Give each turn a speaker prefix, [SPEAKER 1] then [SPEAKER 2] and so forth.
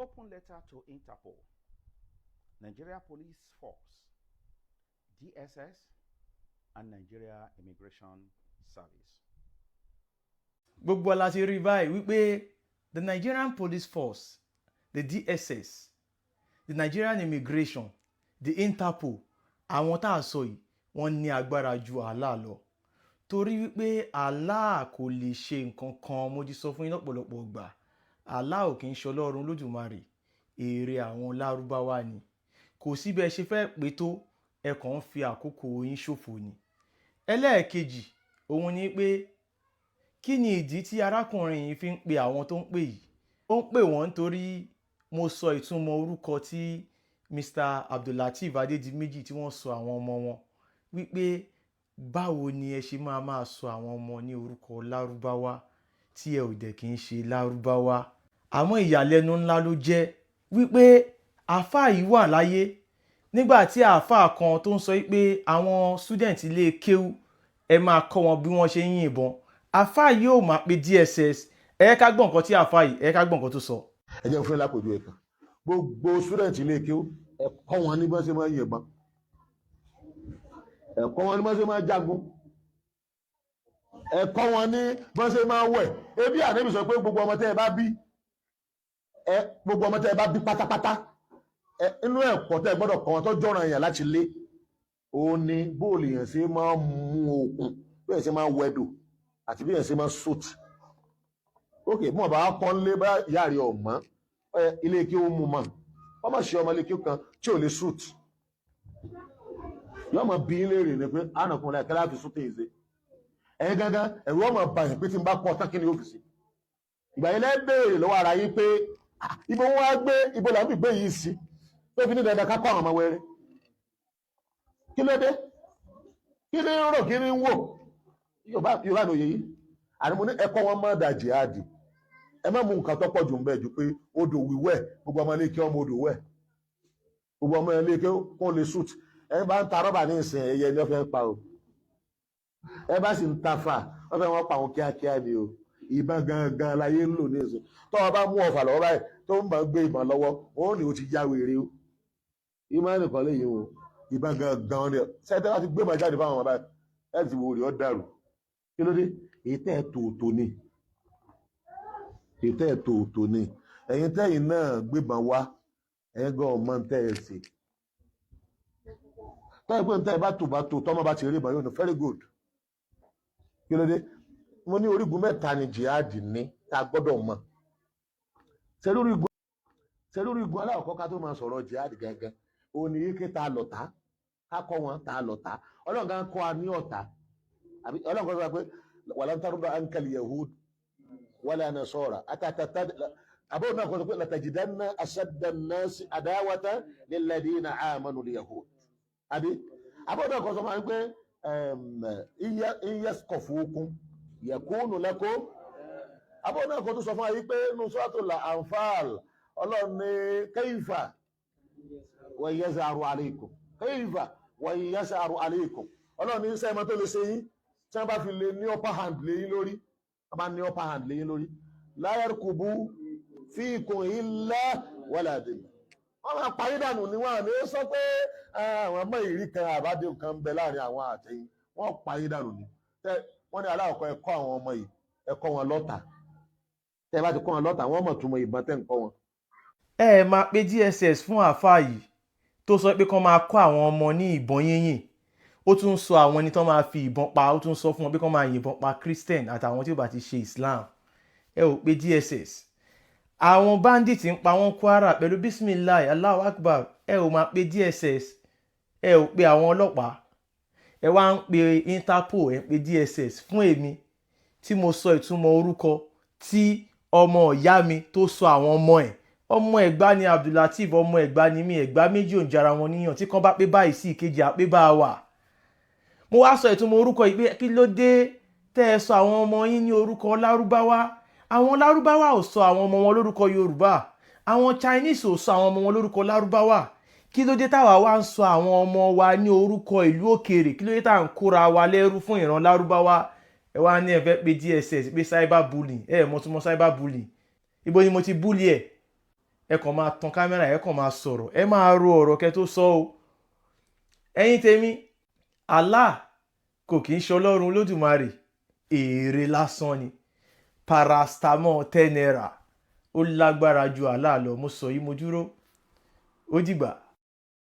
[SPEAKER 1] Open letter to Interpol, Nigeria Police Force, DSS, and Nigeria Immigration Service.
[SPEAKER 2] Gbogbo wa la ti rí báyìí wípé the Nigerian Police Force, the DSS, the Nigerian Immigration, the Interpol, àwọn tá a sọ yìí, wọ́n ní agbára ju Allah lọ, torí wípé Allah kò lè ṣe nǹkan kan. Mo ti sọ fún yín lọ́pọ̀lọpọ̀ gbà, Allah ò kì í ṣe Ọlọ́run Lódùmarè, èrè àwọn Lárúbáwá ni. Kò sí bẹ́ẹ̀ ṣe fẹ́ pé tó, ẹ kàn ń fi àkókò yín ṣòfò ni. Ẹlẹ́ẹ̀kejì òun ni pé, kí ni ìdí tí arákùnrin yìí fi ń pe àwọn tó ń pè yìí? Ó ń pè wọ́n nítorí mo sọ ìtumọ̀ orúkọ tí Mr Abdullateef Adédìméjì tí wọ́n sọ àwọn ọmọ wọn, wípé báwo ni ẹ ṣe máa máa sọ àwọn ọmọ ní orúkọ Lárúbáwá tí ẹ ò dẹ̀ kí ń ṣe Lárúbáwá? Àmọ́ ìyàlẹ́nu ńlá ló jẹ́ wípé àáfàá yìí wà láyé nígbà tí àáfàá kan tó ń sọ wípé àwọn student ilé kéwú, ẹ máa kọ́ wọn bí wọ́n ṣe ń yìnbọn. Àáfàá yìí ò máa pe DSS. Ẹ ká gbọ́ nǹkan tí àáfàá yìí, ẹ ká gbọ́ nǹkan tó sọ.
[SPEAKER 3] Ẹ jẹ́ fún yín lápòjú ẹ̀kan. Gbogbo student ilé kéwú, ẹ kọ́ wọn ní bọ́n ṣe máa ń yìnbọn, ẹ kọ́ wọn ní bọ́n ṣe máa ń jagun, ẹ kọ́ wọn ní bọ́n ṣe máa ń wẹ̀. Ebi Ànábì sọ pé gbogbo ọmọ tẹ́ ẹ bá bí, ẹ gbogbo ọmọ tẹ́ ẹ bá bí pátápátá, ẹ inú ẹ̀kọ́ tẹ́ ẹ gbọ́dọ̀ kọ́ wọn tó jọ̀ràn yẹn láti lé, òun ni bóòlù yẹn ṣe máa ń mú okùn, bí yẹn ṣe máa ń wẹ̀dò àti bí yẹn ṣe máa ń sòtì. Ok, bí wọn bá kọ́ ń lé bá ìyá rẹ̀ ọ̀mọ́ ilé kí ó mú mọ́, wọ́n má ṣe ọmọ ilé kí ó kan tí ò lè shoot. Yóò máa bí léèrè ni pé ànàkùnrin láì kẹ́lá fi shoot èyí ṣe ẹ̀yin gangan. Ẹ̀rù ọmọ bàyàn pé tí n bá kọ́ tán, kí ni yóò fi ṣe? Ìgbà yẹn lẹ́ béèrè lọ́wọ́ ara yín pé, "Ah, ibo wọn wá gbé, ibo làwọn gbé yìí sí tó fi ní dandan ká kọ́ àwọn ọmọ wẹ́rẹ́? Kí ló dé? Kí ni ń rò? Kí ni ń wò?" Yorùbá Yorùbá ní òye yìí. Àní mo ní ẹ̀kọ́ wọn má da jihadi. Ẹ má mú nǹkan tó pọ̀ jù ń bẹ̀ ju pé odò wíwẹ̀. Gbogbo ọmọ ilé kí ọmọ odò wẹ̀, gbogbo ọmọ ilé kí kó lè shoot. Ẹ bá ń ta rọ́bà ní ìsìn, ẹyẹ ni wọ́n fẹ́ pa o. Ẹ bá sì ń ta fà, wọ́n fẹ́ wọ́n pa àwọn kíákíá ni o. Ìbọn gangan láyé ń lò ní ìsìn. Tó o bá mú ọfà lọ́wọ́ báyìí, tó ń bá gbé ìbọn lọ́wọ́, ó ní o ti já wèrè o. Ìmọ̀ nìkan lè yí o. Ìbọn gangan ni sẹ́tẹ́ láti gbé ìbọn jáde fáwọn ọmọ báyìí, ẹ ti wo rè ọ́ dàrú. Kí ló dé? Èyí tẹ́ ẹ tòótò ni, èyí tẹ́ ẹ tòótò ni. Ẹ̀yin tẹ́yìn náà gbébọn wá, ẹ̀yin gan ọmọ tẹ́ ẹ ṣe tọ́yìn pé tẹ́ ẹ bá tò bá tò, tọ́mọ bá ti rí ìbọn yóò ní very good. Kí ló dé? Mo ní orígun mẹ́ta ni jihad ní tá a gbọ́dọ̀ mọ̀. Ṣe lórí igun aláwọ̀kọ́, ká tó máa sọ̀rọ̀ jihad gangan, òun ni yíké ta lọ̀tá, ká kọ́ wọn ta lọ̀tá. Ọlọ́run kan kọ́ wa ní ọ̀tá, àbí Ọlọ́run kan sọ pé walan tarda ankal yahud wala nasara àtàtàtà. Àbúrò náà kọ́ sọ pé latajidanna ashadda an-nasi adawatan lilladhina amanu al-yahud. Àbí àbúrò náà kọ́ sọ máa ń pé in yathqafukum yakunu lakum. Àbúrò náà kọ́ tó sọ fún wa yìí pé nínú Suratul Anfal, Ọlọ́run ní kayfa wa yazharu alaykum, kayfa wa yazharu alaykum. Ọlọ́run ní sẹ́yìn tó lè ṣe yín tí wọ́n bá fi lè ní upper hand lé yín lórí, wọ́n bá ní upper hand lé yín lórí, la yarkubu fikum illa wala dhimma. Wọ́n máa parí dànù ní wọn ní sọ pé àwọn ọmọ ìrí kan àbádé kan ń bẹ láàrin àwọn àtẹ̀yìn. Wọ́n parí dànù ní. Wọ́n ní aláwọ̀kọ́, ẹ kọ́ àwọn ọmọ yìí, ẹ kọ́ wọn lọ́tà. Tẹ́ ẹ bá ti kọ́ wọn lọ́tà, wọ́n mọ̀ túmọ̀ ìbọn tẹ́ ń kọ́ wọn.
[SPEAKER 2] Ẹ ẹ máa pe DSS fún àáfàá yìí tó sọ pé kán máa kọ́ àwọn ọmọ ní ìbọn yínyìn. Ó tún sọ àwọn ẹni tó máa fi ìbọn pa, ó tún sọ fún wọn pé kán máa yìnbọn pa Christian àtàwọn tí ó bá ti ṣe Islam. Ẹ ò pe DSS. Àwọn bandits ń pa wọ́n Kwara pẹ̀lú bisimilahi Allahu Akbar. Ẹ ò máa pe DSS, ẹ ò pe àwọn ọlọ́pàá, ẹ wá ń pe Interpol, ẹ ń pe DSS fún èmi tí mo sọ ìtumọ̀ orúkọ tí ọmọ ìyá mi tó sọ àwọn ọmọ ẹ̀. Ọmọ Ẹ̀gbá ni Abdulateef, ọmọ Ẹ̀gbá ni mí. Ẹ̀gbá méjì ò ń jara wọn níyàn. Tí kan bá pé báyìí sí ìkejì, àpé bá a wà. Mo wá sọ ìtumọ̀ orúkọ yìí pé kí ló dé tẹ́ ẹ sọ àwọn ọmọ yín ní orúkọ Lárúbáwá? Àwọn Lárúbáwá ò sọ àwọn ọmọ wọn lórúkọ Yorùbá, àwọn Chinese ò sọ àwọn ọmọ wọn lórúkọ Lárúbáwá. Kí ló dé táwa wá ń sọ àwọn ọmọ wa ní orúkọ ìlú òkèèrè? Kí ló dé tá à ń kóra wa lẹ́rú fún ìran Lárúbáwá? Ẹ wá ní ẹ fẹ́ pe DSS pé cyber bullying. Ẹ mọ̀ tún mọ̀ cyber bullying. Ibo ni mo ti bully ẹ? Ẹ kàn máa tan kámẹ́rà, ẹ kàn máa sọ̀rọ̀, ẹ máa ro ọ̀rọ̀ kẹ́ tó sọ o. Ẹ̀yin tèmi, Allah kò kì í ṣe Ọlọ́run Olódùmarè, èrè lásán ni. Paracetamol 10 naira, ó lágbára ju Allah lọ. Mo sọ yìí, mo dúró. Ó dìgbà.